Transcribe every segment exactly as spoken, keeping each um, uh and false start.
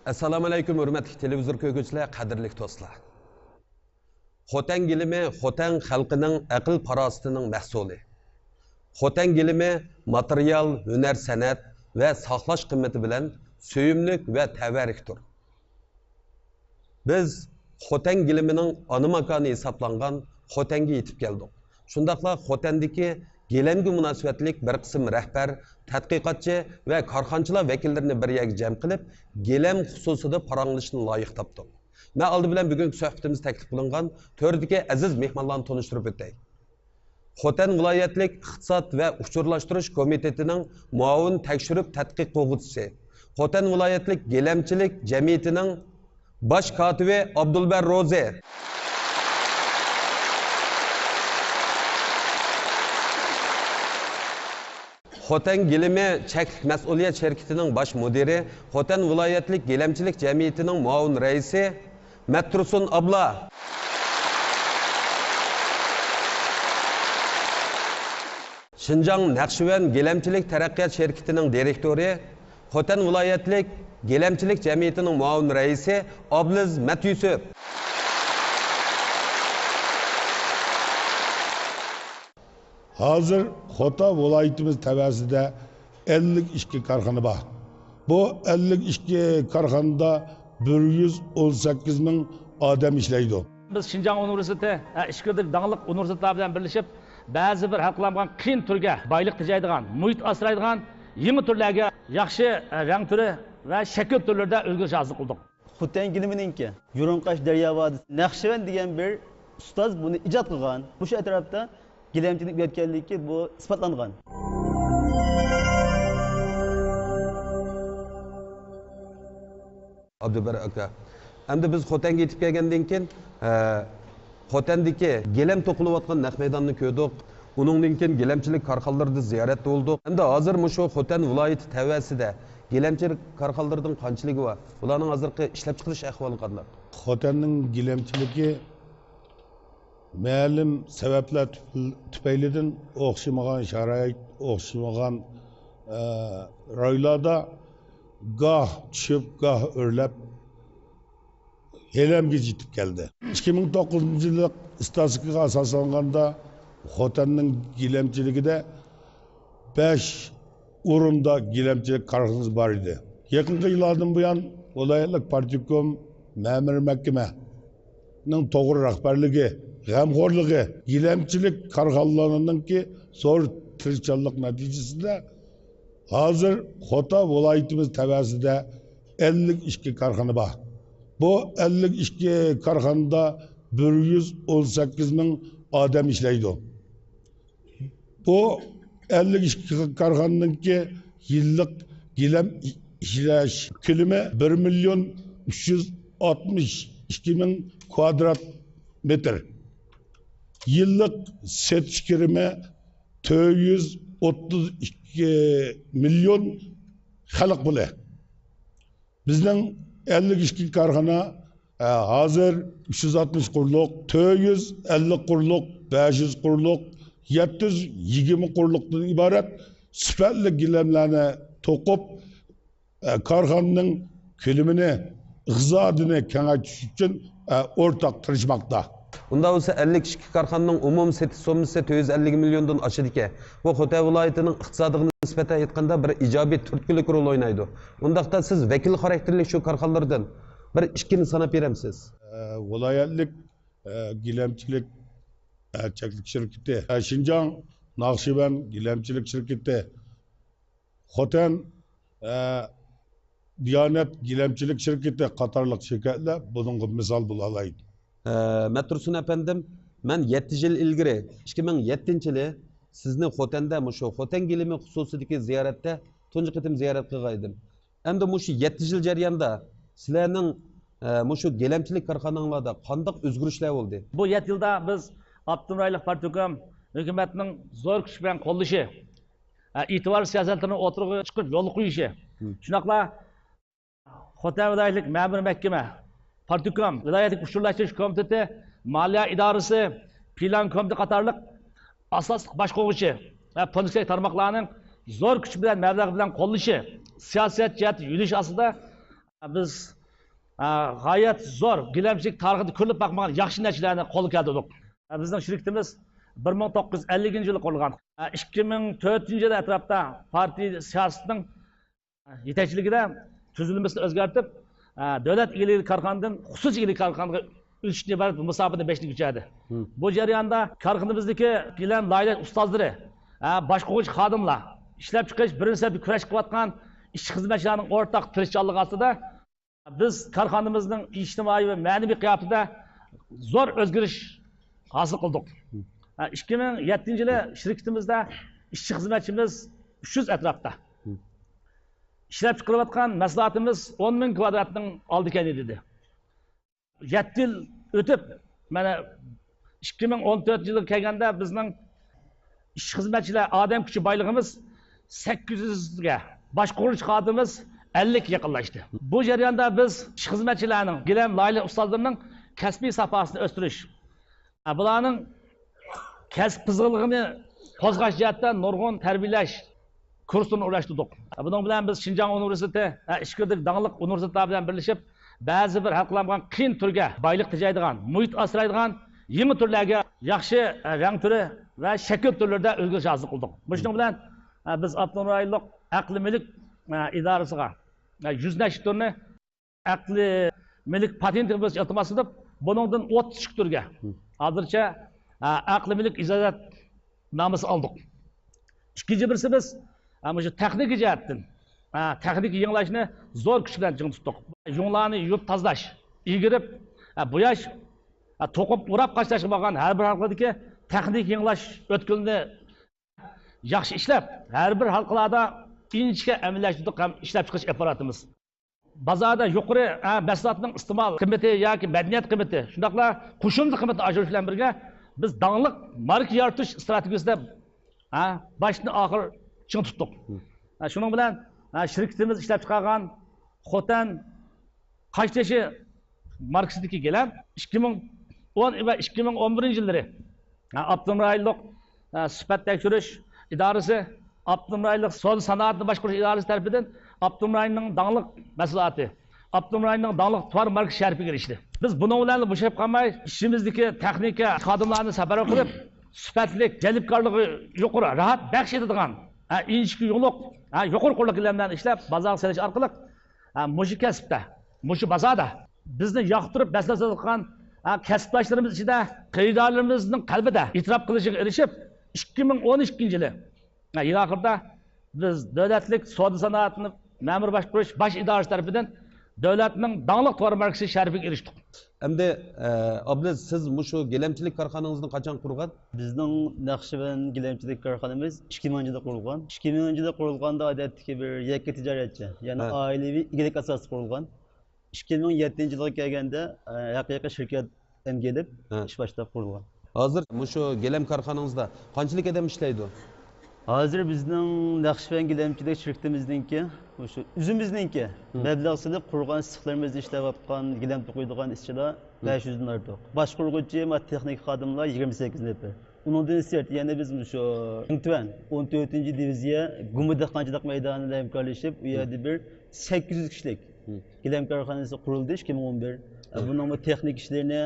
ئەسسالامۇئەلەيكۇم، ھۆرمەتلىك تېلېۋىزور كۆرگۈچىلەر، قەدىرلىك دوستلار! خوتەن گىلىمى خوتەن خەلقىنىڭ ئەقىل-پاراسىتىنىڭ مەھسۇلى. خوتەن گىلىمى ماتېرىيال، ھۈنەر-سەنئەت ۋە ساقلاش قىممىتى بىلەن سۆيۈملۈك ۋە تەۋەررۈكتۇر. بىز خوتەن گىلىمىنىڭ ئانا ماكانى ھېسابلانغان خوتەنگە يېتىپ كەلدۇق. شۇنداقلا خوتەندىكى گىلەمگە مۇناسىۋەتلىك بىر قىسىم رەھبەر، تەتقىقاتچى ۋە كارخانىچىلار ۋەكىللىرىنى بىر يەرگە جەم قىلىپ، گىلەم خۇسۇسىدا پاراڭلىشىشنى لايىق تاپتۇق. مەن ئالدى بىلەن بۈگۈنكى سۆھبىتىمىزدە تەكلىپ قىلىنغان تۆردىكى ئەزىز مېھمانلارنى تونۇشتۇرۇپ ئۆتەي. خوتەن ۋىلايەتلىك ئىقتىساد ۋە ئۇچۇرلاشتۇرۇش كومىتېتىنىڭ مۇئاۋىن تەكشۈرۈپ تەتقىق قىلغۇچىسى، خوتەن ۋىلايەتلىك گىلەمچىلىك جەمئىيىتىنىڭ باش كاتىپى ئابدۇلبار روزى. خوتەن گىلىمى چەكلىك مەسئۇلىيەت شىركىتىنىڭ باش مۇدىرى، خوتەن ۋىلايەتلىك گىلەمچىلىك جەمئىيىتىنىڭ مۇئاۋىن رەئىسى مەتتۇرسۇن ئابلا. شىنجاڭ نەخشىۋەن گىلەمچىلىك تەرەققىيات شىركىتىنىڭ دىرېكتورى، خوتەن ۋىلايەتلىك گىلەمچىلىك جەمئىيىتىنىڭ مۇئاۋىن رەئىسى ئابلىز مەتيۈسۈپ. ھازىر خوتەن ۋىلايىتىمىز تەۋەسىدە ئەللىك ئىككى كارخانا بار. بۇ ئەللىك ئىككى كارخانىدا بىر يۈز ئون سەككىز مىڭ ئادەم ئىشلەيدۇ. بىز شىنجاڭ ئۇنىۋېرسىتېتى، ئە، ئىچكىرىدىكى داڭلىق ئۇنىۋېرسىتېتلار بىلەن بىرلىشىپ، بەزى بىر ھەل قىلالمىغان قىيىن تۈرگە بايلىق تېجەيدىغان، مۇھىت ئاسرايدىغان يېڭى تۈرلەرگە ياخشى، ئە، رەڭ تۈرى ۋە شەكىل تۈرلىرىدە ئۆزگىرىش ھاسىل قىلدۇق. خوتەن گىلىمىنىڭكى يۇرۇڭقاش دەريا ۋادىسى نەخشىۋەن دېگەن بىر ئۇستاز بۇنى ئىجاد قىلغان. مۇشۇ ئەتراپتا گىلەمچىلىك ئۆگەتكەنلىكى بۇ ئىسپاتلانغان. ئابدۇبار ئاكا، ئەمدى بىز خوتەنگە يېتىپ كەلگەندىن كېيىن، ئە، خوتەندىكى گىلەم توقۇلۇۋاتقان نەق مەيداننى كۆردۇق. ئۇنىڭدىن كېيىن گىلەمچىلىك كارخانىلىرىدا زىيارەتتە بولدۇق. ئەمدى ھازىر مۇشۇ خوتەن ۋىلايىتى تەۋەسىدە گىلەمچىلىك كارخانىلىرىنىڭ قانچىلىكى بار؟ بۇلارنىڭ ھازىرقى ئىشلەپچىقىرىش ئەھۋالى قانداق؟ خوتەننىڭ گىلەمچىلىكى مەلۇم سەۋەبلەر تۈپ-، تۈپەيلىدىن ئوخشىمىغان شارائىت، ئوخشىمىغان، ئە، رايونلاردا گاھ چۈشۈپ، گاھ ئۆرلەپ، ھېلىمگىچە يېتىپ كەلدى. ئىككى مىڭ توققۇزىنچى يىللىق ئىستاتىستىكىغا ئاساسلانغاندا، خوتەننىڭ گىلەمچىلىكىدە بەش ئورۇندا گىلەمچىلىك كارخانىسى بار ئىدى. يېقىنقى يىللاردىن بۇيان، ۋىلايەتلىك پارتكوم، مەمۇرىي مەھكىمە، نىڭ توغرا رەھبەرلىكى، غەمخورلۇقى، گىلەمچىلىك كارخانىلىرىنىڭكى زور تىرىشچانلىق نەتىجىسىدە ھازىر خوتەن ۋىلايىتىمىز تەۋەسىدە ئەللىك ئىككى كارخانا بار. بۇ ئەللىك ئىككى كارخانىدا بىر يۈز ئون سەككىز مىڭ ئادەم ئىشلەيدۇ. بۇ ئەللىك ئىككى كارخانىنىڭكى يىللىق گىلەم ئىشلەش كۆلىمى بىر مىليون ئۈچ يۈز ئاتمىش ئىككى مىڭ كۋادرات مېتىر. يىللىق سېتىش كىرىمى تۆت يۈز ئوتتۇز ئىككى مىليون خەلق پۇلى. بىزنىڭ ئەللىك ئىككى كارخانا، ئە، ھازىر ئۈچ يۈز ئاتمىش قۇرلۇق، تۆت يۈز ئەللىك قۇرلۇق، بەش يۈز قۇرلۇق، يەتتە يۈز يىگىرمە قۇرلۇقتىن ئىبارەت سۈپەتلىك گىلەملەرنى توقۇپ، ئە، كارخانىنىڭ كۆلىمىنى، ئىقتىسادىنى كېڭەيتىش ئۈچۈن، ئە، ئورتاق تىرىشماقتا. ئۇنداق بولسا، ئەللىك ئىككى كارخانىنىڭ ئومۇمىي سېتىش سوممىسى تۆت يۈز ئەللىك مىليوندىن ئاشىدىكەن. بۇ خوتەن ۋىلايىتىنىڭ ئىقتىسادىغا نىسبەتەن ئېيتقاندا، بىر ئىجابىي تۈرتكىلىك رول ئوينايدۇ. ئۇنداقتا سىز ۋەكىل خاراكتېرلىك شۇ كارخانىلاردىن بىر ئىككىنى ساناپ بېرەمسىز؟ ئە، ۋىلايەتلىك، ئە، گىلەمچىلىك، ئە، چەكلىك شىركىتى، ئە، شىنجاڭ ناخشىۋەن گىلەمچىلىك شىركىتى، خوتەن، ئە، دىيانەت گىلەمچىلىك شىركىتى قاتارلىق شىركەتلەر بۇنىڭغا مىسال بولالايدۇ. ئە، مەتتۇرسۇن ئەپەندىم، مەن يەتتە يىل ئىلگىرى، ئىككى مىڭ يەتتىنچى يىلى سىزنى خوتەندە، مۇشۇ خوتەن گىلىمى خۇسۇسىدىكى زىيارەتتە تۇنجى قېتىم زىيارەت قىلغان ئىدىم. ئەمدى مۇشۇ يەتتە يىل جەريانىدا سىلەرنىڭ، ئە، مۇشۇ گىلەمچىلىك كارخاناڭلاردا قانداق ئۆزگىرىشلەر بولدى؟ بۇ يەتتە يىلدا بىز ئاپتونوم رايونلۇق پارتكوم ھۆكۈمەتنىڭ زور كۈچ بىلەن قوللىشى، ئە، ئېتىبارلىق سىياسەتلىرىنى ئوتتۇرىغا چىقىرىپ يولغا قويۇشى، مم. شۇنداقلا خوتەن ۋىلايەتلىك مەمۇرىي مەھكىمە، پارتكوم، ۋىلايەتلىك ئۇچۇرلاشتۇرۇش كومىتېتى، مالىيە ئىدارىسى، پىلان كومىتېتى قاتارلىق ئاساسلىق باشقۇرغۇچى ۋە پونكىتتىكى تارماقلارنىڭ زور كۈچ بىلەن، مەبلەغ بىلەن قوللىشى، سىياسەت جەھەتتە يۆنىلىش ئاستىدا بىز ئە، غايەت زور گىلەمچىلىك تارىخىدا كۆرۈلۈپ باقمىغان ياخشى نەتىجىلەرنى قولغا كەلتۈردۇق. ئە، بىزنىڭ شىركىتىمىز بىر مىڭ توققۇز يۈز ئەللىكىنچى يىلى قۇرۇلغان. ئە، ئىككى مىڭ تۆتىنچى يىل ئەتراپتا پارتىيە سىياسىتىنىڭ يېتەكچىلىكىدە تۈزۈلمىسىنى ئۆزگەرتىپ، ئە، دۆلەت ئىگىلىكىدىكى كارخانىدىن خۇسۇسىي ئىگىلىك كارخانىغا ئۆتۈشتىن ئىبارەت بۇ مۇساپىنى بەشنى كۆچۈردى. مم. بۇ جەرياندا كارخانىمىزدىكى گىلەم لايىھەلەش ئۇستازلىرى، ئە، باشقۇرغۇچى خادىملار، ئىشلەپچىقىرىش بىرىنچى سەپتە كۈرەش قىلىۋاتقان ئىشچى-خىزمەتچىلەرنىڭ ئورتاق تىرىشچانلىقى ئاستىدا، بىز كارخانىمىزنىڭ ئىجتىمائىي ۋە مەنىۋى قىياپىتىدە زور ئۆزگىرىش ھاسىل قىلدۇق. ھە، ئىككى مىڭ يەتتىنچى يىلى شىركىتىمىزدە ئىشچى-خىزمەتچىمىز ئۈچ يۈز ئەتراپتا. ئىشلەپچىقىرىۋاتقان مەھسۇلاتىمىز ئون مىڭ كۋادراتنىڭ ئالدى كەينىدە ئىدى. يەتتە يىل ئۆتۈپ، مانا، ئىككى مىڭ ئون تۆتىنچى يىلغا كەلگەندە بىزنىڭ ئىشچى-خىزمەتچىلەر ئادەم كۈچى بايلىقىمىز سەككىز يۈزگە، باشقۇرغۇچى خادىمىمىز ئەللىككە يېقىنلاشتى. بۇ جەرياندا بىز ئىشچى-خىزمەتچىلەرنىڭ، گىلەم لايىھەلەش ئۇستازلىرىنىڭ كەسپىي ساپاسىنى ئۆستۈرۈش، بۇلارنىڭ كەسىپ قىزغىنلىقىنى قوزغاش جەھەتتە نۇرغۇن تەربىيەلەش كۇرسلىرىنى ئورۇنلاشتۇردۇق. بۇنىڭ بىلەن بىز شىنجاڭ ئۇنىۋېرسىتېتى، ئە، ئىچكىرىدىكى داڭلىق ئۇنىۋېرسىتېتلار بىلەن بىرلىشىپ، بەزى بىر ھەل قىلالمىغان قىيىن تۈرگە بايلىق تېجەيدىغان، مۇھىت ئاسرايدىغان يېڭى تۈرلەرگە ياخشى، ئە، رەڭ تۈرى ۋە شەكىل تۈرلىرىدە ئۆزگىرىش ھاسىل قىلدۇق. مۇشۇنىڭ بىلەن، ئە، بىز ئاپتونوم رايونلۇق ئەقلىي مۈلۈك، ئە، ئىدارىسىغا، ئە، يۈز نەچچە تۈرنى ئەقلىي مۈلۈك پاتېنتى بويىچە ئىلتىماس قىلىپ، بۇنىڭدىن ئوتتۇز ئىككى تۈرگە ھازىرچە، ئە، ئەقلىي مۈلۈك ئىجازەتنامىسى ئالدۇق. ئىككىنچى بىرسى، بىز، ئە، مۇشۇ تېخنىكا جەھەتتىن، ئە، تېخنىكا يېڭىلاشنى زور كۈچ بىلەن چىڭ تۇتتۇق. يۇڭلارنى يۇيۇپ تازىلاش، ئىگىرىپ، ئە، بوياش، ئە، توقۇپ ئوراپ قاچىلاشقا بولغان ھەر بىر ھالقىدىكى تېخنىكا يېڭىلاش ئۆتكىلىنى ياخشى ئىشلەپ، ھەر بىر ھالقىلاردا ئىنچىكە ئەمەلىيلەشتۈردۇق ھەم ئىشلەپچىقىرىش ئاپپاراتىمىز. بازاردا يۇقىرى، ھە، مەھسۇلاتنىڭ ئىستېمال قىممىتى ياكى مەدەنىيەت قىممىتى، شۇنداقلا قوشۇمدا قىممىتىنى ئاشۇرۇش بىلەن بىرگە، بىز داڭلىق ماركا يارىتىش ئىستراتېگىيىسىدە، ھە، باشتىن ئاخىر چىڭ تۇتتۇق. ھە، شۇنىڭ بىلەن، ھە، شىركىتىمىز ئىشلەپچىقارغان خوتەن قاشتېشى ماركىسىدىكى گىلەم ئىككى مىڭ ئون ۋە ئىككى مىڭ ئون بىرىنچى يىللىرى، ھە، ئاپتونوم رايونلۇق، ھە، سۈپەت تەكشۈرۈش ئىدارىسى، ئاپتونوم رايونلۇق سودا سانائەتنى باشقۇرۇش ئىدارىسى تەرىپىدىن ئاپتونوم رايوننىڭ داڭلىق مەھسۇلاتى، ئاپتونوم رايوننىڭ داڭلىق تاۋار ماركىسى شەرىپىگە ئېرىشتى. بىز بۇنىڭ بىلەن بوشاپ قالماي، ئىچىمىزدىكى تېخنىكا خادىملارنى سەپەرۋەر قىلىپ، سۈپەتلىك، جەلپكارلىقى يۇقىرى، راھەت بەخش ئېتىدىغان، ھە، ئىنچىكە يۇڭلۇق، ھە، يۇقىرى قۇرلۇق گىلەملەرنى ئىشلەپ، بازارغا سېلىش ئارقىلىق، ھە، مۇشۇ كەسىپتە، مۇشۇ بازاردا بىزنى ياقتۇرۇپ مەسلىھەت سالىدىغان، ھە، كەسىپداشلىرىمىز ئىچىدە خېرىدارلىرىمىزنىڭ قەلبىدە ئېتىراپ قىلىشىغا ئېرىشىپ، ئىككى مىڭ ئون ئىككىنچى يىلى، ھە، يىل ئاخىرىدا بىز دۆلەتلىك سودا سانائەتنى مەمۇرىي باشقۇرۇش باش ئىدارىسى تەرىپىدىن دۆلەتنىڭ داڭلىق تور ماركىسى شەرىپىگە ئېرىشتۇق. ئەمدى، ئە، ئابلىز، سىز مۇشۇ گىلەمچىلىك كارخانىڭىزنى قاچان قۇرغان؟ بىزنىڭ نەخشىۋەن گىلەمچىلىك كارخانىمىز ئىككى مىڭىنچى يىلدا قۇرۇلغان. ئىككى مىڭىنچى يىلدا قۇرۇلغاندا ئادەتتىكى بىر يەككە تىجارەتچى، يەنى ھە. ئائىلىۋى ئىگىلىك ئاساسىدا قۇرۇلغان. ئىككى مىڭ يەتتىنچى يىلغا كەلگەندە، ئە، ھەقىقىي شىركەت ئەنگە ئېلىپ ھە. ئىش باشلاپ قۇرۇلغان. ھازىر مۇشۇ گىلەم كارخانىڭىزدا قانچىلىك ئادەم ئىشلەيدۇ؟ ھازىر بىزنىڭ نەخشىۋەن گىلەمچىلىك شىركىتىمىزنىڭكى، مۇشۇ ئۆزىمىزنىڭكى ھە. مەبلەغ سېلىپ قۇرغان ئىسسىقلىرىمىزدا ئىشلەۋاتقان، گىلەم توقۇيدىغان ئىشچىلار ھە. بەش يۈزدىن ئارتۇق. باشقۇرغۇچى، ما، تېخنىك خادىملار يىگىرمە سەككىز نەپەر. ئۇنىڭدىن سىرت، يەنە بىز مۇشۇ ئەڭ تۆۋەن ئون تۆتىنچى دىۋىزىيە گۇمبە دېھقانچىلىق مەيدانى بىلەن ھەمكارلىشىپ، ئۇ يەردە بىر سەككىز يۈز كىشىلىك ھىم. گىلەم كارخانىسى قۇرۇلدى ئىككى مىڭ ئون بىر. ھىم. بۇنىڭمۇ تېخنىك ئىشلىرىنى،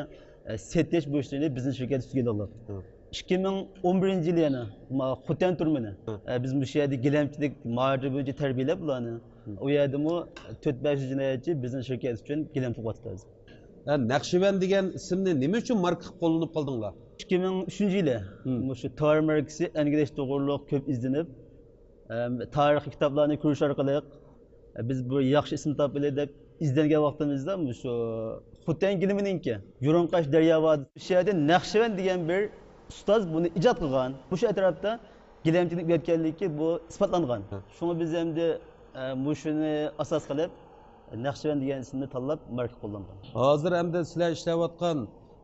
سېتىش بۇ ئىشلىرىنى بىزنىڭ شىركەت ئۈستىگە ئالدۇق. ھىم. ئىككى مىڭ ئون بىرىنچى يىلى يەنە ما خوتەن تۈرمىنى، ھىم. بىز مۇشۇ يەردە گىلەمچىلىك ماھارىتى بويىچە تەربىيەلەپ بۇلارنى. ھىم. ئۇ يەردىمۇ تۆت بەش يۈز جىنايەتچى بىزنىڭ شىركەت ئۈچۈن گىلەم توقۇۋاتىدۇ ھازىر. ھە، نەخشىۋەن دېگەن ئىسىمنى نېمە ئۈچۈن ماركا قىلىپ قوللىنىپ قالدىڭلار؟ ئىككى مىڭ ئۈچىنچى يىلى ھىم. مۇشۇ تاۋار ماركىسى ئەنگىلەش توغرۇلۇق كۆپ ئىزدىنىپ، ئەم، تارىخىي كىتابلارنى كۆرۈش ئارقىلىق، ئە، بىز بىر ياخشى ئىسىم تاپىلى دەپ ئىزدەنگەن ۋاقتىمىزدا مۇشۇ خوتەن گىلىمىنىڭكى يۇرۇنقاش دەريا ۋادىسى، شۇ يەردە نەخشىۋەن دېگەن بىر ئۇستاز بۇنى ئىجاد قىلغان. مۇشۇ ئەتراپتا گىلەمچىلىك ئۆگەتكەنلىكى بۇ ئىسپاتلانغان. ھە. شۇڭا بىز ئەمدى، ئە، مۇشۇنى ئاساس قىلىپ، نەخشىۋەن دېگەن ئىسىمنى تاللاپ ماركا قوللانغان. ھازىر ئەمدى سىلەر ئىشلەۋاتقان،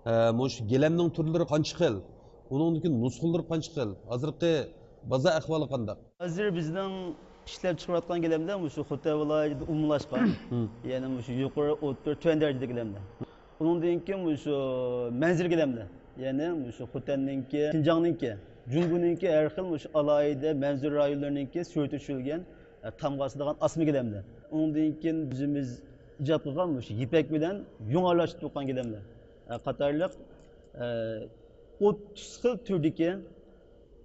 ئە، مۇشۇ گىلەمنىڭ تۈرلىرى قانچە خىل؟ ئۇنىڭدىكى نۇسخىلىرى قانچە خىل؟ ھازىرقى بازار ئەھۋالى قانداق؟ ھازىر بىزنىڭ ئىشلەپ چىقىرىۋاتقان گىلەملەر مۇشۇ خوتەن ۋىلايىتىدە ئومۇملاشقان. ھىم. يەنى مۇشۇ يۇقىرى، ئوتتۇرا، تۆۋەن دەرىجىلىك گىلەملەر. ئۇنىڭدىن كېيىن مۇشۇ مەنزىرە گىلەملەر. يەنى مۇشۇ خوتەننىڭكى، شىنجاڭنىڭكى، جۇڭگونىڭكى ھەر خىل مۇشۇ ئالاھىدە مەنزىرە رايونلىرىنىڭكى سۈرىتى چۈشۈرۈلگەن، ئە، تامغا ئاسىدىغان ئاسما گىلەملەر. ئۇنىڭدىن كېيىن ئۆزىمىز ئىجاد قىلغان مۇشۇ يىپەك بىلەن يۇڭ ئارىلاشتۇرۇپ توقۇغان گىلەملەر، ئە، قاتارلىق، ئە، ئوتتۇز خىل تۈردىكى،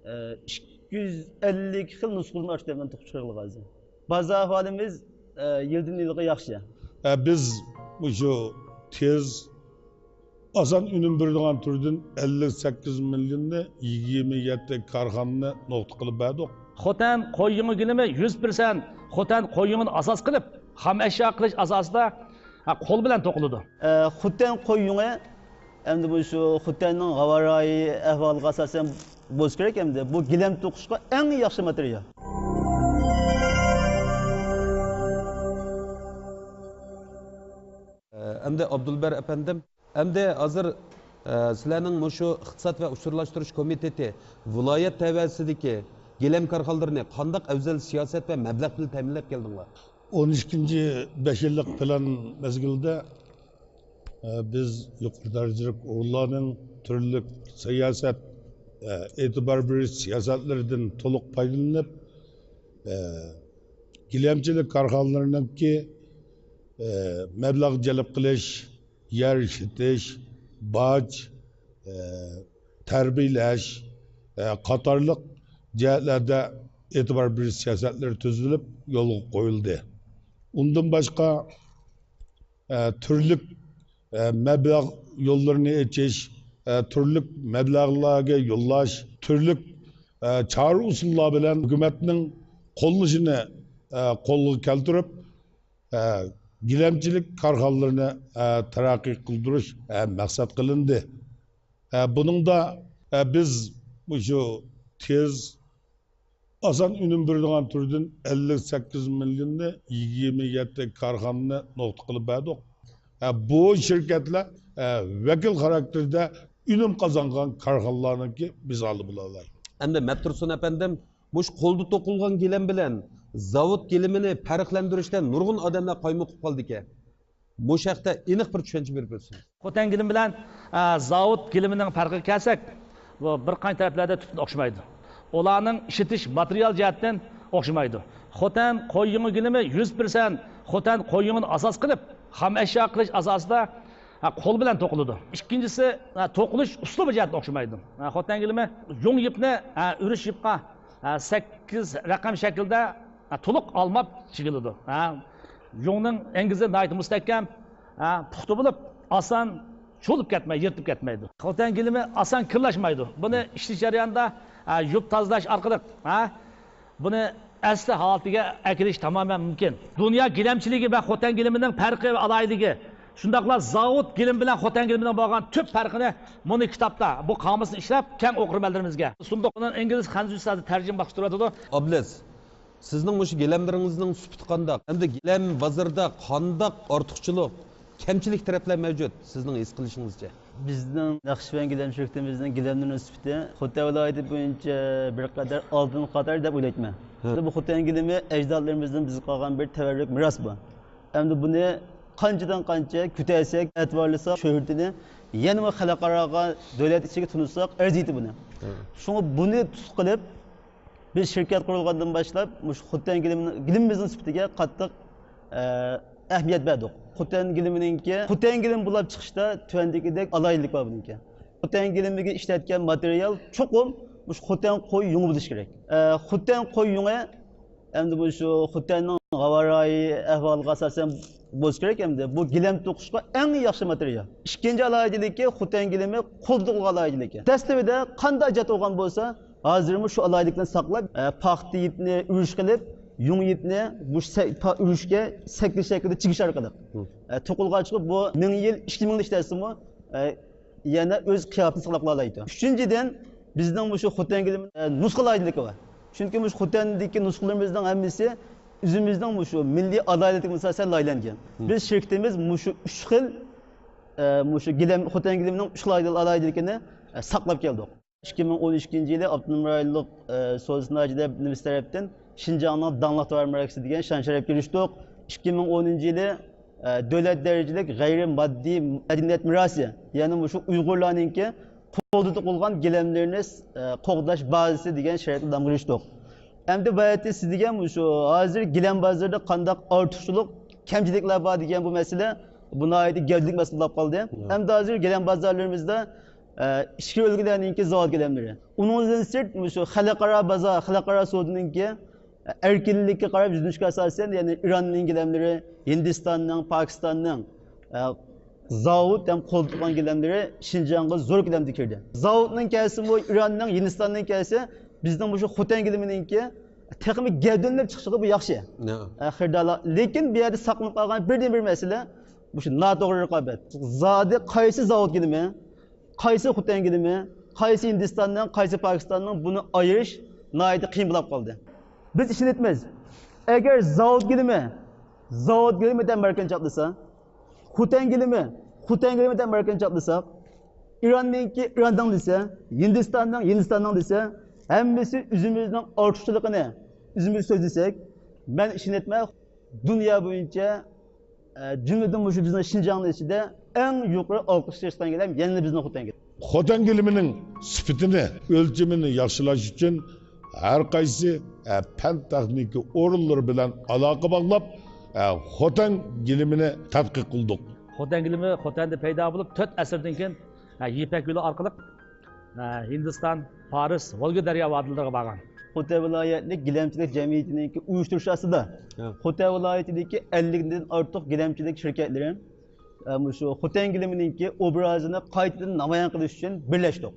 ئە، ئىككى يۈز ئەللىك خىل نۇسخىلىرىنى ئاشۇ گىلەمدىن توقۇپ چىقىرغىلى ھازىر. بازار ئەھۋالىمىز، ئە، يىلدىن يىلغا ياخشى. ئە، بىز مۇشۇ تېز، ئاسان ئۈنۈم بېرىدىغان تۈردىن ئەللىك سەككىز مىليوننى، يىگىرمە يەتتە كارخانىنى نۇقتا قىلىپ بەردۇق. خوتەن قوي يۇڭى گىلىمى يۈز پىرسەنت خوتەن قوي يۇڭىنى ئاساس قىلىپ، خام ئەشيا قىلىش ئاساسىدا، ھە، قول بىلەن توقۇلىدۇ. ئە، خوتەن قوي يۇڭى ئەمدى بۇ شۇ خوتەننىڭ ھاۋا رايى ئەھۋالىغا ئاساسەن بولسا كېرەك، ئەمدى بۇ گىلەم توقۇشقا ئەڭ ياخشى ماتېرىيال. ئەمدى ئابدۇلبار ئەپەندىم، ئەمدى ھازىر، ئە، سىلەرنىڭ مۇشۇ ئىقتىساد ۋە ئۇچۇرلاشتۇرۇش كومىتېتى ۋىلايەت تەۋەسىدىكى گىلەم كارخانىلىرىنى قانداق ئەۋزەل سىياسەت ۋە مەبلەغ بىلەن تەمىنلەپ كەلدىڭلار؟ ئون ئىككىنچى بەش يىللىق پىلان مەزگىلىدە، ئە، بىز يۇقىرى دەرىجىلىك ئورۇنلارنىڭ تۈرلۈك سىياسەت، ئە، ئېتىبار بېرىش سىياسەتلىرىدىن تولۇق پايدىلىنىپ، ئە، گىلەمچىلىك كارخانىلىرىنىڭكى، ئە، مەبلەغ جەلپ قىلىش، يەر ئىشلىتىش، باج، ئە، تەربىيەلەش، ئە، قاتارلىق جەھەتلەردە ئېتىبار بېرىش سىياسەتلىرى تۈزۈلۈپ يولغا قويۇلدى. ئۇندىن باشقا، ئە، تۈرلۈك، ئە، مەبلەغ يوللىرىنى ئېچىش، ئە، تۈرلۈك مەبلەغلەرگە يوللاش، تۈرلۈك، ئە، چارە ئۇسۇللار بىلەن ھۆكۈمەتنىڭ قوللىشىنى، ئە، قولغا كەلتۈرۈپ، ئە، گىلەمچىلىك كارخانىلىرىنى، ئە، تەرەققىي قىلدۇرۇش، ئە، مەقسەت قىلىندى. ئە، بۇنىڭدا، ئە، بىز مۇشۇ تېز، ئاسان ئۈنۈم بېرىدىغان تۈردىن ئەللىك سەككىز مىليوننى، يىگىرمە يەتتە كارخانىنى نۇقتا قىلىپ بەردۇق. ئە، بۇ شىركەتلەر، ئە، ۋەكىل خاراكتېرىدە ئۈنۈم قازانغان كارخانىلارنىڭكى مىسالى بولالايدۇ. ئەمدى مەتتۇرسۇن ئەپەندىم، مۇشۇ قولدا توقۇلغان گىلەم بىلەن زاۋۇت گىلىمىنى پەرقلەندۈرۈشتە نۇرغۇن ئادەملەر قايمۇقۇپ قالىدىكەن. مۇشۇ ھەقتە ئېنىق بىر چۈشەنچە بېرىپ ئۆتسىڭىز. خوتەن گىلىمى بىلەن، ئە، زاۋۇت گىلىمىنىڭ پەرقىگە كەلسەك، بۇ بىر قانچە تەرەپلەردە تۈپتىن ئوخشىمايدۇ. ئۇلارنىڭ ئىشلىتىش ماتېرىيال جەھەتتىن ئوخشىمايدۇ. خوتەن قوي يۇڭى گىلىمى يۈز پىرسەنت خوتەن قوي يۇڭىنى ئاساس قىلىپ، خام ئەشيا قىلىش ئاساسىدا، ھە، قول بىلەن توقۇلىدۇ. ئىككىنچىسى، ھە، توقۇلۇش ئۇسلۇبى جەھەتتىن ئوخشىمايدۇ. ھە، خوتەن گىلىمى يۇڭ يىپنى، ھە، ئۈرۈش يىپقا، ھە، سەككىز رەقەم شەكىلدە، ھە، تولۇق ئالماپ چىگىلىدۇ. ھە، يۇڭنىڭ ئەڭگۈزى ناھايىتى مۇستەھكەم، ھە، پۇختا بولۇپ، ئاسان چۇۋۇلۇپ كەتمەي، يىرتىپ كەتمەيدۇ. خوتەن گىلىمى ئاسان كىرلاشمايدۇ. بۇنى ئىشلىتىش جەريانىدا، ھە، يۇيۇپ تازىلاش ئارقىلىق، ھە، بۇنى ئەسلى ھالىتىگە ئەكېلىش تامامەن مۇمكىن. دۇنيا گىلەمچىلىكى ۋە خوتەن گىلىمىنىڭ پەرقى ۋە ئالاھىدىلىكى، شۇنداقلا زاۋۇت گىلىم بىلەن خوتەن گىلىمىنىڭ بولغان تۈپ پەرقىنى مۇنۇ كىتابتا، بۇ قامۇسنى ئىشلەپ، كەڭ ئوقۇرمەنلىرىمىزگە سۇندۇق. ئۇنىڭ ئىنگلىز خەنزۇچىسى ھازىر تەرجىمە باقىش تۇرۇۋاتىدۇ. ئابلىز، سىزنىڭ مۇشۇ گىلەملىرىڭىزنىڭ سۈپىتى قانداق؟ ئەمدى گىلەم بازىرىدا قانداق ئارتۇقچىلىق، كەمچىلىك تەرەپلەر مەۋجۇت، سىزنىڭ ھېس قىلىشىڭىزچە؟ بىزنىڭ نەخشىۋەن گىلەم شىركىتىمىزنىڭ گىلەملىرىنىڭ سۈپىتى خوتەن ۋىلايىتى بويىچە بىر قەدەر ئالدىن قاتار دەپ ئويلايتتىمەن. ھە. بۇ خوتەن گىلىمى ئەجدادلىرىمىزدىن بىزگە قالغان بىر تەۋەررۈك مىراس بۇ. ئەمدى بۇنى قانچىدىن قانچە كۆتەرسەك، ئەتىۋارلىساق، شۆھرىتىنى يەنىمۇ خەلقئاراغا، دۆلەت ئىچىگە تونۇتساق، ئەرزىيتتى بۇنى. ھە. شۇڭا بۇنى تۇتقا قىلىپ، بىز شىركەت قۇرۇلغاندىن باشلاپ، مۇشۇ خوتەن گىلىم-، گىلىمىمىزنىڭ سۈپىتىگە قاتتىق، ئە، ئەھمىيەت بەردۇق. خوتەن گىلىمىنىڭكى، خوتەن گىلىم بولاپ چىقىشتا تۆۋەندىكىدەك ئالاھىدىلىك بار بۇنىڭكى. خوتەن گىلىمىگە ئىشلەتكەن ماتېرىيال چوقۇم مۇشۇ خوتەن قوي يۇڭى بولۇشى كېرەك. ئە، خوتەن قوي يۇڭى ئەمدى بۇ شۇ خوتەننىڭ ھاۋا رايى ئەھۋالىغا ئاساسەن بولسا كېرەك ئەمدى. بۇ گىلەم توقۇشقا ئەڭ ياخشى ماتېرىيال. ئىككىنچى ئالاھىدىلىكى، خوتەن گىلىمى قولدا توقۇلغان ئالاھىدىلىكى. دەسلىپىدە قانداق جىق بولغان بولسا، ھازىرمۇ شۇ ئالاھىدىلىكنى ساقلاپ، ئە، پاختا يىپنى ئۈرۈش قىلىپ، يۇڭ يىپنى بۇ سە-، پا-، ئۈرۈشكە سەككىز شەكىلدە چىگىش ئارقىلىق. ھە. ئە، توقۇلغاچقا بۇ مىڭ يىل، ئىككى مىڭ يىل ئىشلەتسىمۇ، ئە، يەنە ئۆز قىياپىتىنى ساقلاپ قالالايدۇ. ئۈچىنچىدىن، بىزنىڭ مۇشۇ خوتەن گىلىمى، ئە، نۇسخا ئالاھىدىلىكى بار. چۈنكى مۇشۇ خوتەندىكى نۇسخىلىرىمىزنىڭ ھەممىسى ئۆزىمىزنىڭ مۇشۇ مىللىي ئالاھىدىلىكىمىزگە ئاساسەن لايىھەلەنگەن. ھىم. بىز شىركىتىمىز مۇشۇ ئۈچ خىل، ئە، مۇشۇ گىلەم، خوتەن گىلىمىنىڭ ئۈچ خىل ئالاھىدىلىكىنى، ئە، ساقلاپ كەلدۇق. ئىككى مىڭ ئون ئۈچىنچى يىلى ئاپتونوم رايونلۇق، ئە، سودا سانائەت ئىدارە نېمىسى تەرەپتىن شىنجاڭنىڭ داڭلىق تاۋار ماركىسى دېگەن شان-شەرەپكە ئېرىشتۇق. ئىككى مىڭ ئونىنچى يىلى، ئە، دۆلەت دەرىجىلىك غەيرىي ماددىي مەدەنىيەت مىراسى، يەنى مۇشۇ ئۇيغۇرلارنىڭكى قولدا توقۇلغان گىلەملىرىنى، ئە، قوغداش بازىسى دېگەن شەرەپكە نامغا ئېرىشتۇق. ئەمدى باياتى سىز دېگەن مۇشۇ ھازىر گىلەم بازىرىدا قانداق ئارتۇقچىلىق، كەمچىلىكلەر بار دېگەن بۇ مەسىلە، بۇ ناھايىتى گەۋدىلىك مەسىلە بولۇپ قالدى. ھەم ھازىر گىلەم بازارلىرىمىزدا، ئە، ئىچكىرى ئۆلكىلەرنىڭكى زاۋۇت گىلەملىرى. ئۇنىڭدىن سىرت، مۇشۇ خەلقئارا بازار، خەلقئارا سودىنىڭكى، ئە، ئەركىنلىككە قاراپ يۈزلىنىشكە ئاساسەن، يەنى ئىراننىڭ گىلەملىرى، ھىندىستاننىڭ، پاكىستاننىڭ، ئە، زاۋۇت ھەم قولدا تۇتقان گىلەملىرى شىنجاڭغا زور كۆلەمدە كىردى. زاۋۇتنىڭ كەلسىمۇ، ئىراننىڭ، ھىندىستاننىڭ كەلسە، بىزنىڭ مۇشۇ خوتەن گىلىمىنىڭكى تېخىمۇ گەۋدىلىنىپ چىقىشىغا بۇ ياخشى. نعم. ئە، خېرىدارلار. لېكىن بۇ يەردە ساقلىنىپ قالغان بىردىنبىر مەسىلە، مۇشۇ ناتوغرا رىقابەت. زادى قايسى زاۋۇت گىلىمى، قايسى خوتەن گىلىمى، قايسى ھىندىستاننىڭ، قايسى پاكىستاننىڭ، بۇنى ئايرىش ناھايىتى قىيىن بولۇپ قالدى. بىز ئىشىنىمىز، ئەگەر زاۋۇت گىلىمى، زاۋۇت گىلىمى دەپ ماركىنى چاپلىسا، خوتەن گىلىمى، خوتەن گىلىمى دەپ ماركىنى چاپلىساق، ئىراننىڭكى ئىراننىڭ دېسە، ھىندىستاننىڭ ھىندىستاننىڭ دېسە، ھەممىسى ئۆزىمىزنىڭ ئارتۇقچىلىقىنى ئۆزىمىز سۆزلىسەك، مەن ئىشىنىمەن، دۇنيا بويىچە، ئە، جۈملىدىن مۇشۇ بىزنىڭ شىنجاڭنىڭ ئىچىدە ئەڭ يۇقىرى ئالقىشلاشقان گىلەم يەنىلا بىزنىڭ خوتەن گىلىمى. خوتەن گىلىمىنىڭ سۈپىتىنى، ئۆلچىمىنى ياخشىلاش ئۈچۈن ھەر قايسى، ئە، پەن تېخنىكا ئورۇنلىرى بىلەن ئالاقە باغلاپ، ئە، خوتەن گىلىمىنى تەتقىق قىلدۇق. خوتەن گىلىمى خوتەندە پەيدا بولۇپ، تۆت ئەسىردىن كېيىن، ئە، يىپەك يولى ئارقىلىق، ئە، ھىندىستان، پارس، ۋولگا دەريا ۋادىلىرىغا بارغان. خوتەن ۋىلايەتلىك گىلەمچىلىك جەمئىيىتىنىڭكى ئۇيۇشتۇرۇشى ئاستىدا، ھە، خوتەن ۋىلايىتىدىكى ئەللىكتىن ئارتۇق گىلەمچىلىك شىركەتلىرى، ئە، مۇشۇ خوتەن گىلىمىنىڭكى ئوبرازىنى قايتىدىن نامايان قىلىش ئۈچۈن بىرلەشتۇق.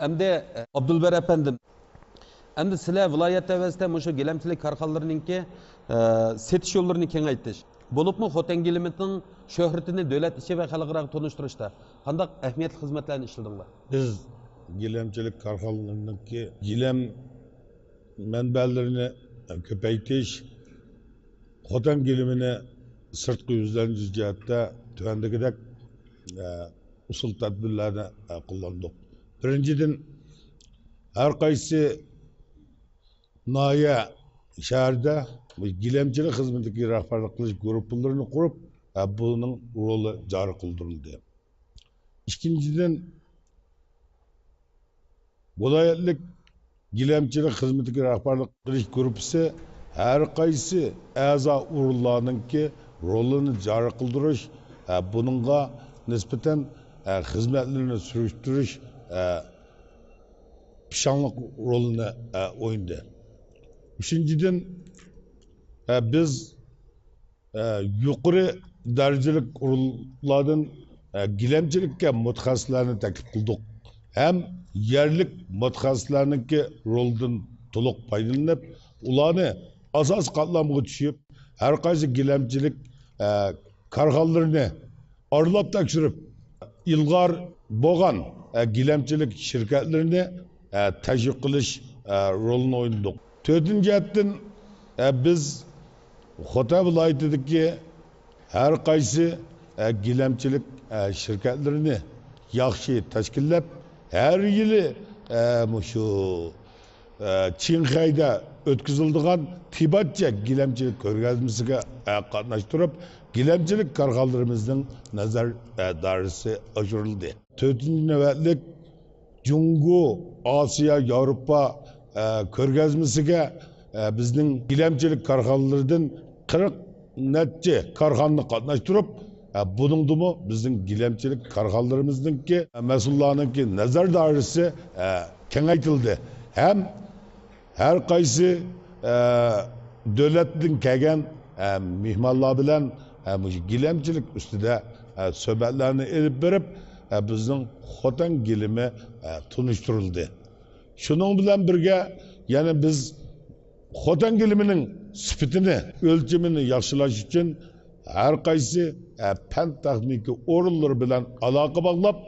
ئەمدى، ئابدۇلبەر ئەپەندىم، ئەمدى سىلەر ۋىلايەت ئەۋەزىدە مۇشۇ گىلەمچىلىك كارخانىلىرىنىڭكى، ئە، سېتىش يوللىرىنى كېڭەيتىش، بولۇپمۇ خوتەن گىلىمىنىڭ شۆھرىتىنى دۆلەت ئىچى ۋە خەلقئاراغا تونۇشتۇرۇشتا قانداق ئەھمىيەتلىك خىزمەتلەرنى ئىشلىدىڭلار؟ بىز گىلەمچىلىك كارخانىلىرىنىڭكى گىلەم مەنبەلىرىنى كۆپەيتىش، خوتەن گىلىمىنى سىرتقا يۈزلەندۈرۈش جەھەتتە تۆۋەندىكىدەك، ئە، ئۇسۇل تەدبىرلەرنى، ئە، قوللاندۇق. بىرىنچىدىن، ھەر قايسى ناھىيە، شەھەردە بۇ گىلەمچىلىك خىزمىتىگە رەھبەرلىك قىلىش گۇرۇپپىلىرىنى قۇرۇپ، ئە، بۇنىڭ رولى جارى قىلدۇرۇلدى. ئىككىنچىدىن، ۋىلايەتلىك گىلەمچىلىك خىزمىتىگە رەھبەرلىك قىلىش گۇرۇپپىسى ھەر قايسى ئەزا ئورۇنلارنىڭكى رولىنى جارى قىلدۇرۇش، ھە، بۇنىڭغا نىسبەتەن، ھە، خىزمەتلىرىنى سۈرۈشتۈرۈش، ھە، پىشاڭلىق رولىنى، ھە، ئوينىدى. ئۈچىنچىدىن، ھە، بىز ئە، يۇقىرى دەرىجىلىك ئورۇنلاردىن، ئە، گىلەمچىلىككە مۇتەخەسسىسلەرنى تەكلىپ قىلدۇق ھەم يەرلىك مۇتەخەسسىسلەرنىڭكى رولىدىن تولۇق پايدىلىنىپ، ئۇلارنى ئاساسىي قاتلامغا چۈشۈپ، ھەر قايسى گىلەمچىلىك، ئە، كارخانىلىرىنى ئارىلاپ تەكشۈرۈپ، ئىلغار بولغان، ئە، گىلەمچىلىك شىركەتلىرىنى، ئە، تەشۋىق قىلىش، ئە، رولىنى ئوينىدۇق. تۆتىنچى جەھەتتىن، ئە، بىز خوتەن ۋىلايىتىدىكى ھەر قايسى، ئە، گىلەمچىلىك، ئە، شىركەتلىرىنى ياخشى تەشكىللەپ، ھەر يىلى، ئە، مۇشۇ ئە، چىڭخەيدە ئۆتكۈزۈلىدىغان تىبەتچە گىلەمچىلىك كۆرگەزمىسىگە، ئە، قاتناشتۇرۇپ، گىلەمچىلىك كارخانىلىرىمىزنىڭ نەزەر، ئە، دائىرىسى ئاشۇرۇلدى. تۆتىنچى نۆۋەتلىك جۇڭگو، ئاسىيا، ياۋروپا، ئە، كۆرگەزمىسىگە، ئە، بىزنىڭ گىلەمچىلىك كارخانىلىرىدىن قىرىق نەچچە كارخانىنى قاتناشتۇرۇپ، ئە، بۇنىڭدىمۇ بىزنىڭ گىلەمچىلىك كارخانىلىرىمىزنىڭكى، ئە، مەسئۇللارنىڭكى نەزەر دائىرىسى، ئە، كېڭەيتىلدى. ھەم ھەر قايسى، ئە، دۆلەتتىن كەلگەن، ئە، مېھمانلار بىلەن، ئە، مۇشۇ گىلەمچىلىك ئۈستىدە، ئە، سۆھبەتلەرنى ئېلىپ بېرىپ، ئە، بىزنىڭ خوتەن گىلىمى، ئە، تونۇشتۇرۇلدى. شۇنىڭ بىلەن بىرگە، يەنە بىز خوتەن گىلىمىنىڭ سۈپىتىنى، ئۆلچىمىنى ياخشىلاش ئۈچۈن ھەر قايسى، ئە، پەن تېخنىكا ئورۇنلىرى بىلەن ئالاقە باغلاپ،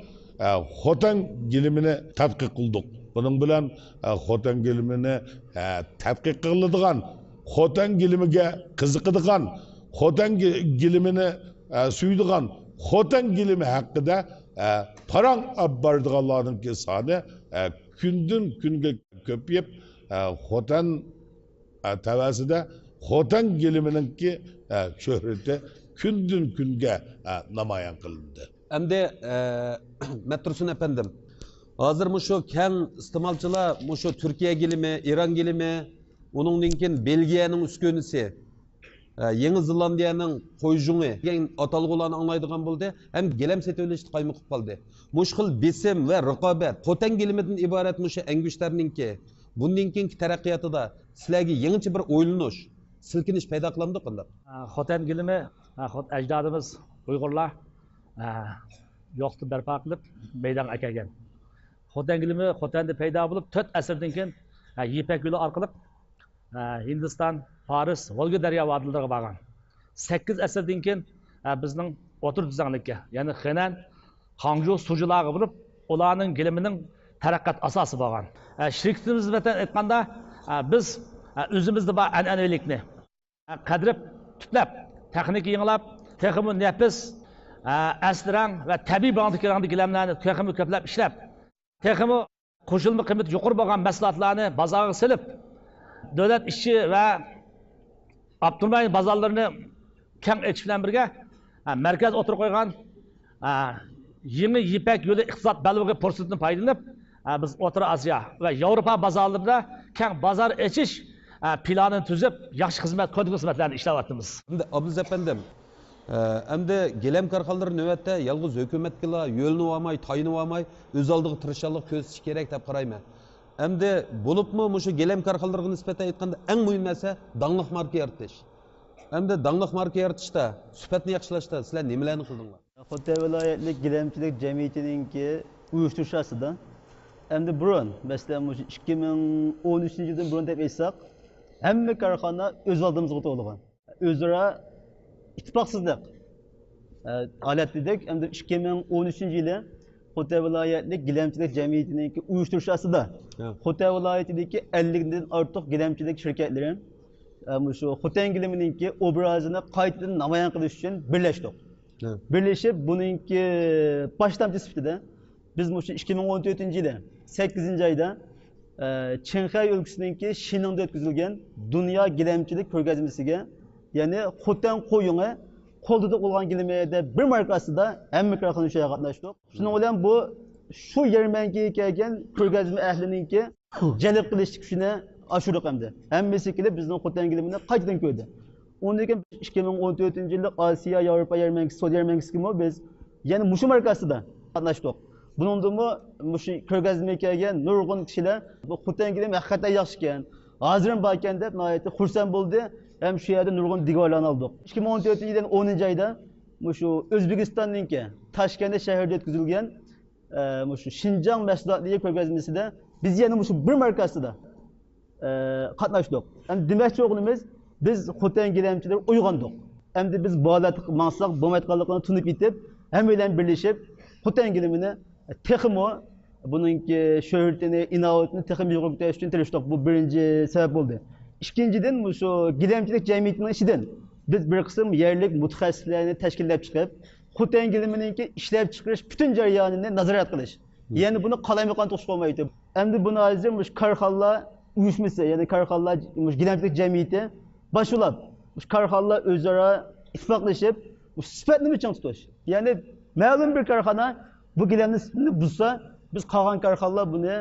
ئە، خوتەن گىلىمىنى تەتقىق قىلدۇق. بۇنىڭ بىلەن، ئە، خوتەن گىلىمىنى، ئە، تەتقىق قىلىدىغان، خوتەن گىلىمىگە قىزىقىدىغان، خوتەن گى-، گىلىمىنى، ئە، سۆيىدىغان، خوتەن گىلىمى ھەققىدە، ئە، پاراڭ ئېلىپ بارىدىغانلارنىڭكى سانى، ئە، كۈندىن كۈنگە كۆپىيىپ، ئە، خوتەن، ئە، تەۋەسىدە خوتەن گىلىمىنىڭكى، ئە، شۆھرىتى كۈندىن كۈنگە، ئە، نامايان قىلىندى. ئەمدى، ئە، مەتتۇرسۇن ئەپەندىم، ھازىر مۇشۇ كەڭ ئىستېمالچىلار مۇشۇ تۈركىيە گىلىمى، ئىران گىلىمى، ئۇنىڭدىن كېيىن بېلگىيەنىڭ ئۈسكۈنىسى، ئە، يېڭى زېلاندىيەنىڭ قوي ژۇڭى دېگەن ئاتالغۇلارنى ئاڭلايدىغان بولدى ھەم گىلەم سېتىۋېلىشتا قايمۇقۇپ قالدى. مۇشۇ خىل بېسىم ۋە رىقابەت، خوتەن گىلىمىدىن ئىبارەت مۇشۇ ئەنگۈشتەرنىڭكى بۇندىن كېيىنكى تەرەققىياتىدا سىلەرگە يېڭىچە بىر ئويلىنىش، سىلكىنىش پەيدا قىلامدۇ قانداق؟ خوتەن گىلىمى، خو-، ئەجدادىمىز ئۇيغۇرلار، ئە، يوقلۇقتىن بەرپا قىلىپ مەيدانغا ئەكەلگەن. خوتەن گىلىمى خوتەندە پەيدا بولۇپ، تۆت ئەسىردىن كېيىن، ئە، يىپەك يولى ئارقىلىق، ئە، ھىندىستان، پارس، ۋولگا دەريا ۋادىلىرىغا بارغان. سەككىز ئەسىردىن كېيىن، ئە، بىزنىڭ ئوتتۇرا تۈزلەڭلىككە، يەنى خېنەن، خاڭجۇ، سۇجىلارغا بېرىپ، ئۇلارنىڭ گىلىمىنىڭ تەرەققىيات ئاساسى بولغان. ئە، شىركىتىمىز بىلەن ئېيتقاندا، ئە، بىز، ئە، ئۆزىمىزدە بار ئەنئەنىۋىلىكنى، قەدىرىپ تۈپلەپ، تېخنىكا يېڭىلاپ، تېخىمۇ نەپىس، ئەسلى رەڭ ۋە تەبىئىي رەڭدىكى رەڭدە گىلەملەرنى تېخىمۇ كۆپلەپ ئىشلەپ، تېخىمۇ قوشۇلما قىممىتى يۇقىرى بولغان مەھسۇلاتلارنى بازارغا سېلىپ، دۆلەت ئىچى ۋە ئاپتونوم رايون بازارلىرىنى كەڭ ئېچىش بىلەن بىرگە، مەركەز ئوتتۇرىغا قويغان يېڭى يىپەك يولى ئىقتىساد بەلبېغى پۇرسىتىدىن پايدىلىنىپ، بىز ئوتتۇرا ئاسىيا ۋە ياۋروپا بازارلىرىدا كەڭ بازار ئېچىش پىلانىنى تۈزۈپ، ياخشى خىزمەت، كونكرېت خىزمەتلەرنى ئىشلەۋاتىمىز. ئەمدى ئابلىز ئەپەندىم، ئەمدى گىلەم كارخانىلىرى نۆۋەتتە يالغۇز ھۆكۈمەتكىلا يۆلىنىۋالماي، تايىنىۋالماي، ئۆز ئالدىغا تىرىشچانلىق كۆرسىتىشى كېرەك دەپ قارايمەن. ئەمدى بولۇپمۇ مۇشۇ گىلەم كارخانىلىرىغا نىسبەتەن ئېيتقاندا، ئەڭ مۇھىم نەرسە داڭلىق ماركا يارىتىش. ئەمدى داڭلىق ماركا يارىتىشتا، سۈپەتنى ياخشىلاشتا سىلەر نېمىلەرنى قىلدىڭلار؟ خوتەن ۋىلايەتلىك گىلەمچىلىك جەمئىيىتىنىڭكى ئۇيۇشتۇرۇش ئاستىدا، ئەمدى بۇرۇن، مەسىلەن، مۇشۇ ئىككى مىڭ ئون ئۈچىنچى يىلدىن بۇرۇن دەپ ئېيتساق، ھەممە كارخانا ئۆز ئالدىمىزغا تولغان. ئۆزئارا ئىتتىپاقسىزلىق، ئە، ھالەتتە ئىدۇق. ئەمدى ئىككى مىڭ ئون ئۈچىنچى يىلى خوتەن ۋىلايەتلىك گىلەمچىلىك جەمئىيىتىنىڭكى ئۇيۇشتۇرۇشى ئاستىدا، ھە، خوتەن ۋىلايىتىدىكى ئەللىكتىن ئارتۇق گىلەمچىلىك شىركەتلىرى، ئە، مۇشۇ خوتەن گىلىمىنىڭكى ئوبرازىنى قايتىدىن نامايان قىلىش ئۈچۈن بىرلەشتۇق. ھە. بىرلىشىپ، بۇنىڭكى باشلامچى سۈپىتىدە بىز مۇشۇ ئىككى مىڭ ئون تۆتىنچى يىلى سەككىزىنچى ئايدا، ئە، چىڭخەي ئۆلكىسىنىڭكى شىنىڭدا ئۆتكۈزۈلگەن دۇنيا گىلەمچىلىك كۆرگەزمىسىگە، يەنى خوتەن قويۇڭى قولدا توقۇلغان گىلىمى دەپ بىر ماركا ئاستىدا ھەممە كارخانا شۇ يەرگە قاتناشتۇق. شۇنىڭ بىلەن بۇ، شۇ يەرمەنكىگە كەلگەن كۆرگەزمە ئەھلىنىڭكى جەلپ قىلىش كۈچىنى ئاشۇردۇق ئەمدى. ھەممىسى كېلىپ بىزنىڭ خوتەن گىلىمىنى قايتىدىن كۆردى. ئۇندىن كېيىن ئىككى مىڭ ئون تۆتىنچى يىللىق ئاسىيا ياۋروپا يەرمەنكىسى، سودا يەرمەنكىسىگىمۇ بىز يەنە مۇشۇ ماركا ئاستىدا قاتناشتۇق. بۇنىڭدىمۇ مۇشۇ كۆرگەزمىگە كەلگەن نۇرغۇن كىشىلەر بۇ خوتەن گىلىمى ھەقىقەتەن ياخشىكەن، ھازىرمۇ باركەن دەپ ناھايىتى خۇرسەن بولدى ھەم شۇ يەردە نۇرغۇن دىگارلارنى ئالدۇق. ئىككى مىڭ ئون تۆتىنچى يىلىنىڭ ئونىنچى ئايدا مۇشۇ ئۆزبېكىستاننىڭكى تاشكەندتە شەھىرىدە ئۆتكۈزۈلگەن ئە، مۇشۇ شىنجاڭ مەھسۇلاتلىرى كۆرگەزمىسىدە بىز يەنە مۇشۇ بىر ماركا ئاستىدا، ئە، قاتناشتۇق. ئەمدى دېمەكچى بولغىنىمىز، بىز خوتەن گىلەمچىلىرى ئويغاندۇق. ئەمدى بىز بۇ ھالەتتە ماڭساق بولمايدىغانلىقىنى تونۇپ يېتىپ، ھەممە بىلەن بىرلىشىپ خوتەن گىلىمىنى تېخىمۇ بۇنىڭكى شۆھرىتىنى، ئىناۋىتىنى تېخىمۇ يۇقىرى كۆتۈرۈش ئۈچۈن تىرىشتۇق. بۇ بىرىنچى سەۋەب بولدى. ئىككىنچىدىن، مۇشۇ گىلەمچىلىك جەمئىيىتىنىڭ ئىچىدىن بىز بىر قىسىم يەرلىك مۇتەخەسسىسلەرنى تەشكىللەپ چىقىپ، خوتەن گىلىمىنىڭكى ئىشلەپچىقىرىش پۈتۈن جەريانىنى نازارەت قىلىش، يەنى بۇنى قالايمىقان تۇتۇش بولمايتتى. ئەمدى بۇنى ھازىر مۇشۇ كارخانىلار ئۇيۇشمىسى، يەنى كارخانىلار، مۇشۇ گىلەمچىلىك جەمئىيىتى باشلاپ، مۇشۇ كارخانىلار ئۆزئارا ئىتتىپاقلىشىپ، مۇشۇ سۈپەتنىمۇ چىڭ تۇتۇش. يەنى مەلۇم بىر كارخانا بۇ گىلەمنى، سۈپىتىنى بۇزسا، بىز قالغان كارخانىلار بۇنى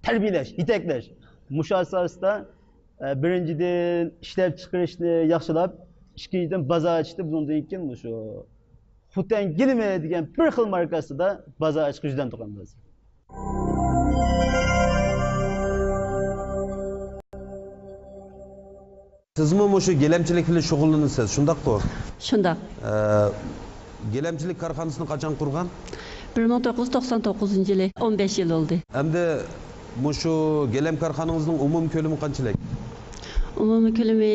تەربىيەلەش، يېتەكلەش. مۇشۇ ئاساستا، ئە، بىرىنچىدىن، ئىشلەپچىقىرىشنى ياخشىلاپ، ئىككىنچىدىن، بازار ئېچىشتا بۇنىڭدىن كېيىن مۇشۇ خوتەن گىلىمى دېگەن بىر خىل ماركا ئاستىدا بازار ئېچىشقا يۈزلەندۇق ئەمدى ھازىر. سىزمۇ مۇشۇ گىلەمچىلىك بىلەن شۇغۇللىنىسىز، شۇنداققۇ؟ شۇنداق. ئە، گىلەمچىلىك كارخانىسىنى قاچان قۇرغان؟ بىر مىڭ توققۇز يۈز توقسان توققۇزىنچى يىلى، ئون بەش يىل بولدى. ئەمدى مۇشۇ گىلەم كارخانىڭىزنىڭ ئومۇمىي كۆلىمى قانچىلىك؟ ئومۇمىي كۆلىمى،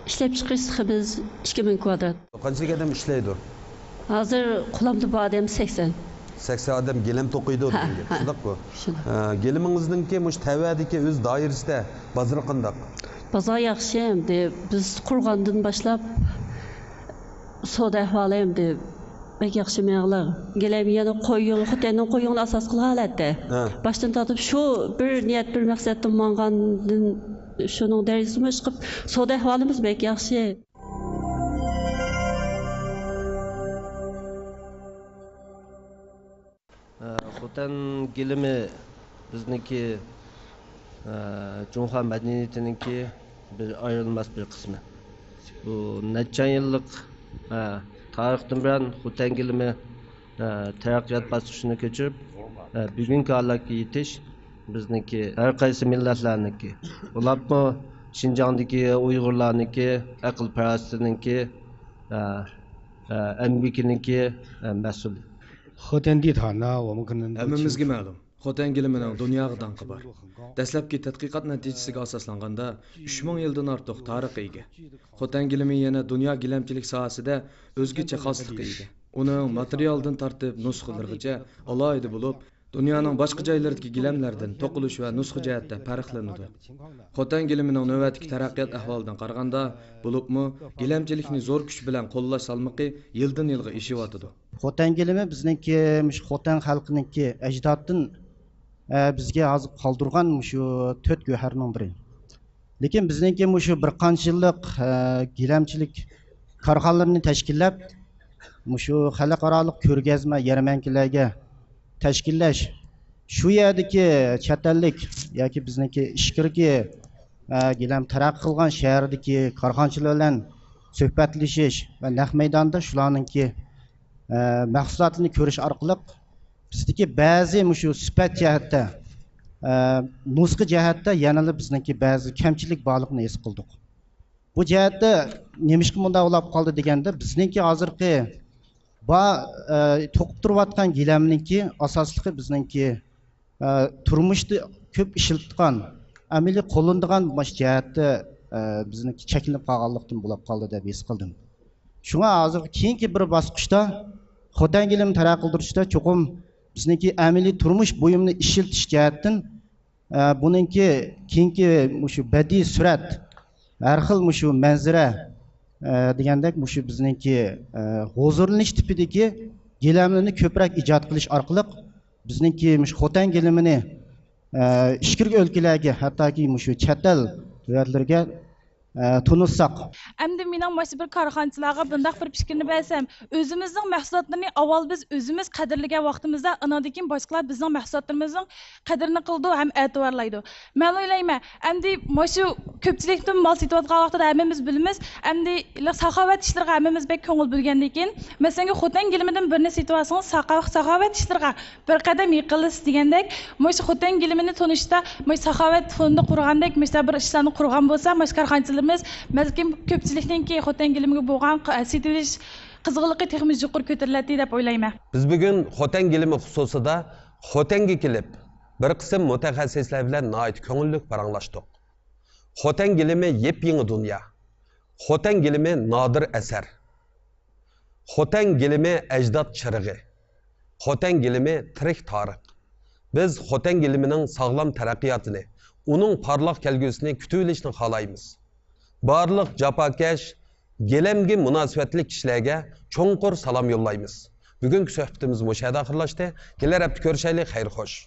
ئىشلەپچىقىرىش سېخىمىز ئىككى مىڭ كۋادرات. قانچىلىك ئادەم ئىشلەيدۇ؟ ھازىر قولامدا بار ئادەم سەكسەن. سەكسەن ئادەم گىلەم توقۇيدۇ ھە، دېگەن گەپ، ھە، شۇنداققۇ؟ شۇنداق. ئە، گىلىمىڭىزنىڭكى مۇشۇ تەۋەدىكى ئۆز دائىرىسىدە بازىرى قانداق؟ بازار ياخشى ئەمدى. بىز قۇرغاندىن باشلاپ سودا ئەھۋالى ئەمدى بەك ياخشى مېڭىلىق. گىلەم يەنە قويۇڭ، خوتەننىڭ قويۇڭىنى ئاساس قىلغان ھالەتتە. ھە. باشتىن تارتىپ شۇ بىر نىيەت، بىر مەقسەتتىن ماڭغاندىن شۇنىڭ دەرىجىسىمۇ چىقىپ، سودا ئەھۋالىمىز بەك ياخشى. ئە، خوتەن گىلىمى بىزنىڭكى، ئە، جۇڭخۇا مەدەنىيىتىنىڭكى بىر ئايرىلماس بىر قىسمى. بۇ نەچچە يىللىق، ئە، تارىختىن بۇيان خوتەن گىلىمى، ئە، تەرەققىيات باسقۇچىنى كۆچۈرۈپ، ئە، بۈگۈنكى ھالەتكە يېتىش بىزنىڭكى، ھەر قايسى مىللەتلەرنىڭكى، بولۇپمۇ شىنجاڭدىكى ئۇيغۇرلارنىڭكى ئەقىل-پاراسىتىنىڭكى، ئە، ئە، ئەمگىكىنىڭكى، ئە، مەھسۇلى. 和田地塔呢，我们可能都清楚。 ھەممىمىزگە مەلۇم، خوتەن گىلىمىنىڭ دۇنياغا داڭقى بار. دەسلەپكى تەتقىقات نەتىجىسىگە ئاساسلانغاندا، ئۈچ مىڭ يىلدىن ئارتۇق تارىخقا ئىگە. خوتەن گىلىمى يەنە دۇنيا گىلەمچىلىك ساھەسىدە ئۆزگىچە خاسلىققا ئىگە. ئۇنىڭ ماتېرىيالدىن تارتىپ نۇسخىلىرىغىچە ئالاھىدە بولۇپ، دۇنيانىڭ باشقا جايلىرىدىكى گىلەملەردىن توقۇلۇش ۋە نۇسخا جەھەتتە پەرقلىنىدۇ. خوتەن گىلىمىنىڭ نۆۋەتتىكى تەرەققىيات ئەھۋالىدىن قارىغاندا، بولۇپمۇ گىلەمچىلىكنى زور كۈچ بىلەن قوللاش سالمىقى يىلدىن يىلغا ئېشىۋاتىدۇ. خوتەن گىلىمى بىزنىڭكى مۇشۇ خوتەن خەلقىنىڭكى ئەجدادتىن، ئە، بىزگە ھازىر قالدۇرغان مۇشۇ تۆت گۆھەرنىڭ بىرى. لېكىن بىزنىڭكى مۇشۇ بىر قانچە يىللىق، ئە، گىلەمچىلىك كارخانىلىرىنى تەشكىللەپ، مۇشۇ خەلقئارالىق كۆرگەزمە، يەرمەنكىلەرگە تەشكىللەش، شۇ يەردىكى چەت ئەللىك ياكى بىزنىڭكى ئىچكىرىكى، ئە، گىلەم تەرەققىي قىلغان شەھەردىكى كارخانىچىلار بىلەن سۆھبەتلىشىش ۋە نەق مەيداندا شۇلارنىڭكى، ئە، مەھسۇلاتىنى كۆرۈش ئارقىلىق بىزدىكى بەزى مۇشۇ سۈپەت جەھەتتە، ئە، نۇسخا جەھەتتە يەنىلا بىزنىڭكى بەزى كەمچىلىك بارلىقىنى ھېس قىلدۇق. بۇ جەھەتتە نېمىشقا مۇنداق بولۇپ قالدى دېگەندە، بىزنىڭكى ھازىرقى بار، ئە، توقۇپ تۇرۇۋاتقان گىلەمنىڭكى ئاساسلىقى بىزنىڭكى، ئە، تۇرمۇشتا كۆپ ئىشلىتىدىغان، ئەمەلىي قوللىنىدىغان مۇشۇ جەھەتتە، ئە، بىزنىڭكى چەكلىنىپ قالغانلىقتىن بولۇپ قالدى دەپ ھېس قىلدىم. شۇڭا ھازىرقى كېيىنكى بىر باسقۇچتا خوتەن گىلىمىنى تەرەققىي قىلدۇرۇشتا چوقۇم بىزنىڭكى ئەمەلىي تۇرمۇش بۇيۇمىنى ئىشلىتىش جەھەتتىن، ئە، بۇنىڭكى كېيىنكى مۇشۇ بەدىئىي سۈرەت، ھەر خىل مۇشۇ مەنزىرە، ئە، دېگەندەك مۇشۇ بىزنىڭكى، ئە، ھۇزۇرلىنىش تىپىدىكى گىلەملىرىنى كۆپرەك ئىجاد قىلىش ئارقىلىق بىزنىڭكى مۇشۇ خوتەن گىلىمىنى، ئە، ئىچكىرى ئۆلكىلەرگە، ھەتتاكى مۇشۇ چەت ئەل دۆلەتلىرىگە، ئە، تونۇتساق. ئەمدى مېنىڭ مۇشۇ بىر كارخانىچىلارغا بۇنداق بىر پىكىرنى بەرسەم، ئۆزىمىزنىڭ مەھسۇلاتلىرىنى ئاۋۋال بىز ئۆزىمىز قەدىرلىگەن ۋاقتىمىزدا، ئاناندىن كېيىن باشقىلار بىزنىڭ مەھسۇلاتلىرىمىزنىڭ قەدرىنى قىلىدۇ ھەم ئەتىۋارلايدۇ. مەن ئويلايمەن، ئەمدى مۇشۇ كۆپچىلىكتىن مال سېتىۋاتقان ۋاقتىدا ھەممىمىز بىلىمىز، ئەمدى ساخاۋەت ئىشلىرىغا ھەممىمىز بەك كۆڭۈل بۆلگەندىن كېيىن، مەسىلەن، خوتەن گىلىمىدىن بىرنى سېتىۋالسىڭىز، ساخا-، ساخاۋەت ئىشلىرىغا بىر قەدەم يېقىنلىشىسىز دېگەندەك، مۇشۇ خوتەن گىلىمىنى تونۇشتا، مۇشۇ ساخاۋەت فوندى قۇرغاندەك، مۇشۇنداق بىر ئىشلارنى قۇرغان بولسا، مۇشۇ كارخانىچىلىرىمىز، بەلكىم كۆپچىلىكنىڭكى خوتەن گىلىمىگە بولغان ق-، سېتىۋېلىش قىزغىنلىقى تېخىمۇ يۇقىرى كۆتۈرۈلەتتى دەپ ئويلايمەن. بىز بۈگۈن خوتەن گىلىمى خۇسۇسىدا خوتەنگە كېلىپ، بىر قىسىم مۇتەخەسسىسلەر بىلەن ناھايىتى كۆڭۈللۈك پاراڭلاشتۇق. خوتەن گىلىمى يېپيېڭى دۇنيا. خوتەن گىلىمى نادىر ئەسەر. خوتەن گىلىمى ئەجداد چىرىغى. خوتەن گىلىمى تىرىك تارىخ. بىز خوتەن گىلىمىنىڭ ساغلام تەرەققىياتىنى، ئۇنىڭ پارلاق كەلگۈسىنى كۈتۈۋېلىشنى خالايمىز. بارلىق جاپاكەش، گىلەمگە مۇناسىۋەتلىك كىشىلەرگە چوڭقۇر سالام يوللايمىز. بۈگۈنكى سۆھبىتىمىز مۇشۇ يەردە ئاخىرلاشتى. كېلەر ھەپتە كۆرۈشەيلى، خەير خوش.